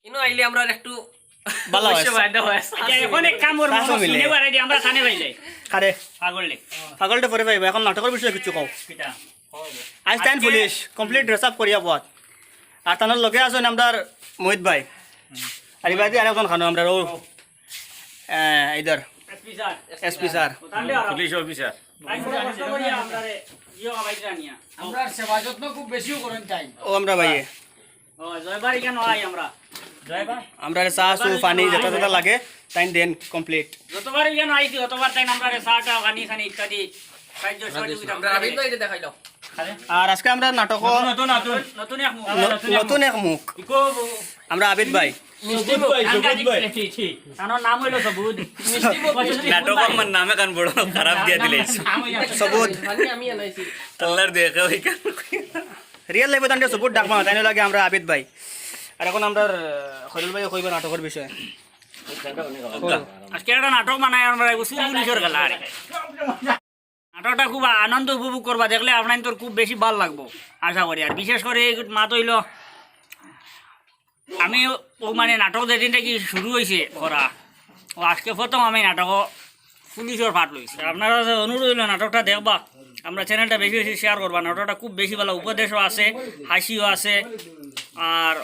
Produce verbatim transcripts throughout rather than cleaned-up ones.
ইনো আইলে আমরা একটু ভালা অয়। অবশ্য ফায়দা হয়। আচ্ছা, এখন এক কাম করবো, শ্বাসও আমরা মিলে। সিনেমার আইডি আমরা সানে পাইলে। কারে? পাগললে। পাগলটা পরে পাইবা, এখন নাটকর বিষয়ে কিছু কও। কিতা? আইজ তাইন পুলিশ, complete dress up করিয়া বওয়াত। আর তানর লগে আছইন আমরার মোহিত ভাই। আর ইবাদি আরেকজন খানো আমরার ও, আহ, ইধর এসপি স্যার। SP sir. তাহলে আর পুলিশ অফিসার। তাই করে কষ্ট করিয়া আমরারে জিও খাবাইতে আনিয়া। আমরা সেবা যত্ন খুব বেশি করেন তাই। ও আমরা ভাইয়ে। ও, জয়বার ইখান হয় আমরা। জয়বার? আমরারে চা চু পানি যেটা যেটা লাগে তাইন দেন complete। যতবার ইখান আইছি, অতবার তাই আমরারে চা টা, পানি খানি ইত্যাদি সাহায্য সহযোগিতা আমরা আবিদ ভাইরে দেখাইলাম। আর আজকে আমরা নাটক নতুন, নতুন, নতুন এক মুখ। ন- নতুন এক মুখ। ইকো আমরা আবিদ ভাই। মিষ্টি মুখ। আঙ্গাজি ছি, ছি। তার নাম হইল সবুজ। নাটক আমার নামে কান বড় খারাপ দিয়া দিলে। নাম হইল সবুজ। মানে আমি আনাইছি। আল্লাহর দেখে ওই কান। রিয়েল লাইফে তানরে সবুজ ডাকবা, তাইন লাগে আমরা আবিদ ভাই। আর এখন আমরা খলিল ভাই কইবা নাটকর বিষয়ে। আজকে একটা নাটক বানাই আমরা, এগু চুর পুলিশর খেলা আর। নাটকটা খুব আনন্দ উপভোগ করবা, দেখলে আপনার তোর খুব বেশি ভালা লাগবো আশা করি। আর বিশেষ করে এই মাত হইল, আমি ও মানে নাটক যেদিন থাকি শুরু হইছে করা, ও আজকে প্রথম আমি নাটক পুলিশর পার্ট লইছি। আপনারা কাছে অনুরোধ হইল নাটকটা দেখবা, আমরা চ্যানেলটা বেশি বেশি শেয়ার করবা। নাটকটা খুব বেশি ভালা, উপদেশও আছে, হাসিও আছে, আর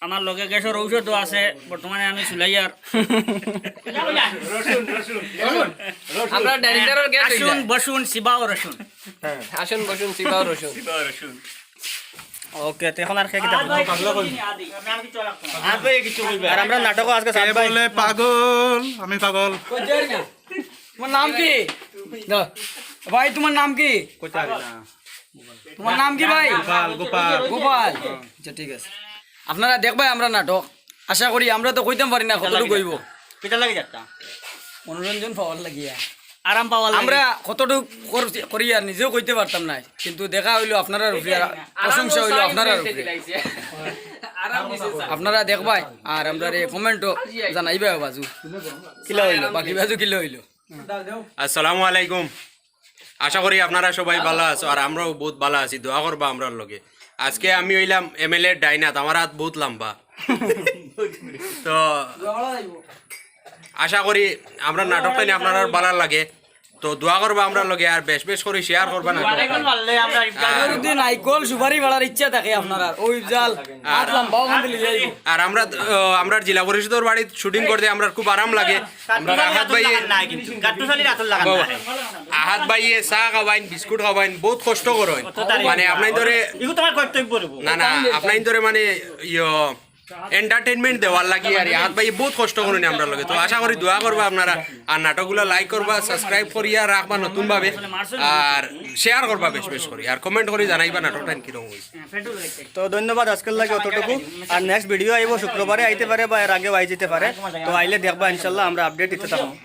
আমার লগে গ্যাসর ঔষধও আছে। বর্তমানে আমি চুলাইয়ার। আমরা ডাইরেক্টরর গ্যাস আসুন বসুন, চিবাও রসুন। আসুন বসুন, চিবাও রসুন। ওকে, তো এখন আর কে কিতা? আমি কিছু রাখতাম না। আর আমরা নাটক আজকে কে বলে পাগল? আমি পাগল। তোমার নাম কি? ভাই, তোমার নাম কি? তোমার নাম কি ভাই? গোপাল, গোপাল। গোপাল। আচ্ছা, ঠিক আছে। আপনারা দেখবা আমরা নাটক, আশা করি। আমরা তো কইতাম পারি না কতটুকু হইব। কিতা লাগে যাত্রা? মনোরঞ্জন পাওয়ার লাগিয়া আরাম পাওয়া লাগে। আমরা কতটুকু কর- করি আর নিজেও কইতে পারতাম না, কিন্তু দেখা হইলো আপনারার উপরে, আর প্রশংসা হইলো আপনারার উপরে। আপনারা দেখবাই আর আমরারে কমেন্টও জানাইবা বাজু কিলা হইলো, বাকি বাজু কিলা হইলো। আসসালামু আলাইকুম। আশা করি আপনারা সবাই ভালা আছো, আর আমরাও বউত ভালা আছি। দোয়া করবা আমরার লগে। আজকে আমি অইলাম এমএলএর ডাইনাত, আমার আত বউত লাম্বা। তো আশা করি আমরার নাটকটা নিয়া আপনারার ভালা লাগে। তো দোয়া করবা আমরার লগে, আর বেশ বেশ করি শেয়ার করবা না। যদি নাইকল সুপারি বাড়ার ইচ্ছা থাকে আপনারার, ওই জাল আত লাম্বা ওখান থেকে লই যাইব। আর আমরা, আহ, আমরার জেলা পরিষদর বাড়িত শুটিং করতে আমরার খুব আরাম লাগে। আমরা আহাদ ভাই, আহাদ ভাইয়ে চা খাবাইন, বিস্কুট খাবাইন, বউত কষ্ট করইন। মানে আপনাইন ধরে, না না, আপনাইন ধরে মানে ইয়ো এন্টারটেইনমেন্ট দেওয়ার লাগি আর আহাদ ভাইয়ে বউত কষ্ট করইন আমরার লগে। তো আশা করি দোয়া করবা আপনারা, আর নাটকগুলা লাইক করবা, সাবস্ক্রাইব করিয়া রাখবা নতুন ভাবে, আর শেয়ার করবা বেশ বেশ করি, আর কমেন্ট করি জানাইবা নাটকটা কিরকম হইছে। তো ধন্যবাদ আজকের লাগি অতটুকু। আর নেক্সট ভিডিও আইব শুক্রবারে, আইতে পারে বা এর আগেও আই যেতে পারে। তো আইলে দেখবা ইনশাল্লাহ, আমরা আপডেট দিতে থাকবো।